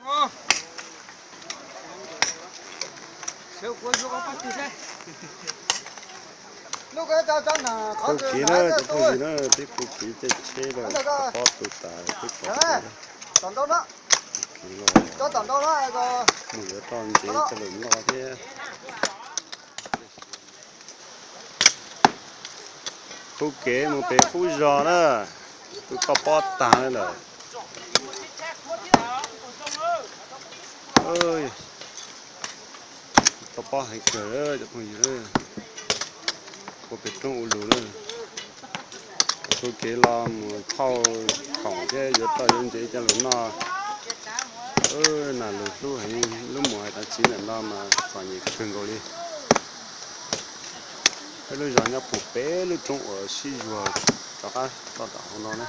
Qhub kev na cov phooj ywg na, peb qhub kev caij tsheb lawm, pob tu tas peb pom kev na. Mus yuav toj ntsev coj lawm noj thiab. Qhub kev mus pem qub zos na, tus toj pob tag li lawm. Toj pob heev kawg cov phooj ywg, ua pem roob ua lus na. Qhub kev los mus thauj khoom thiab yuav toj yuav ntsev coj lawm noj. Nas lus hlub heev, lub mus hais tav txiv ntawm no mas txom nyem kawg nkaus li. Peb lub zos nyob puag pem lub roob uas sib zuag rov qab toj tom hauv no na.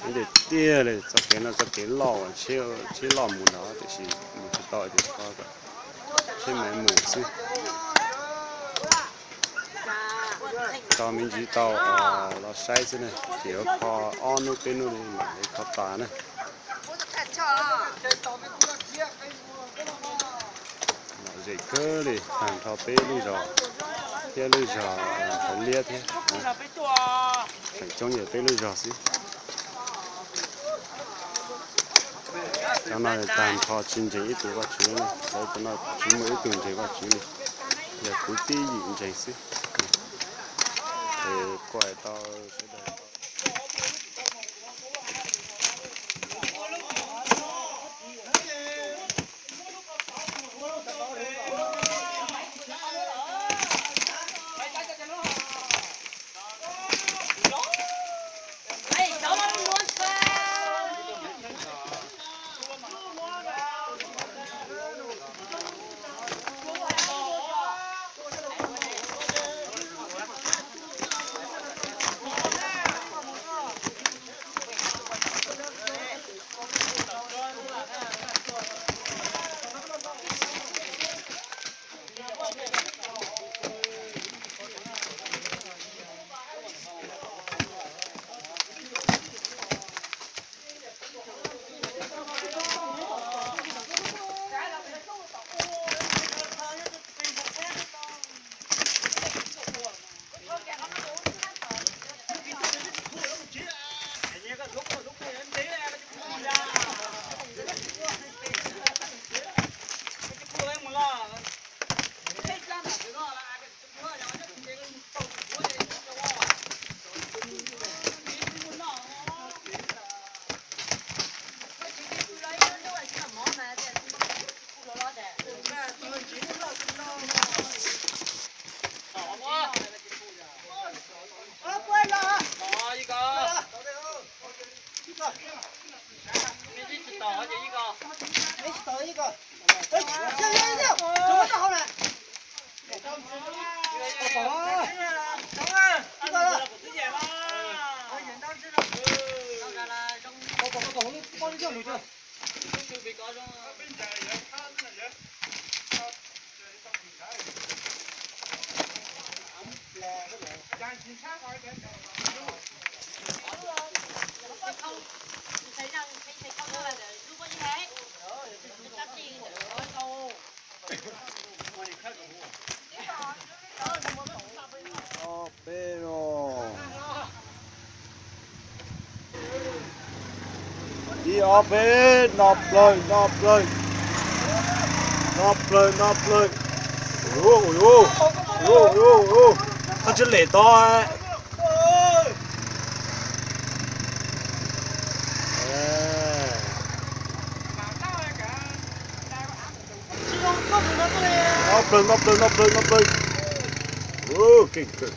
Ntev tiag li, txoj kev no txoj kev loj uas tsheb loj mus nrad tiam sis mus tsis tau tias tsheb maiv mus xwb. Tso me ntsis tau los saib xwb na, ces yuav kho ob hnub peb hnub li mam li kho tas na. Lom zem kawg li tag nrho peb lub zos thiab lub zos Hauv Liab thiab. Feem coob yog peb lub zos xwb. Cov no tag nrho tsis ntseeg ib tug Vajtswv li, lawv cov no tsis muaj ib tug ntseeg Vajtswv li, yog kuv tib yim ntseeg xwb. Kuj hais tau sawv daws Ob peb no. Ib ob peb, no plawg, no plawg. No plawg, no plawg. Ua, ua, ua, ua. Koj tsis lem tod. No plawg, no plawg, no plawg, no plawg. Ua, keej kawg.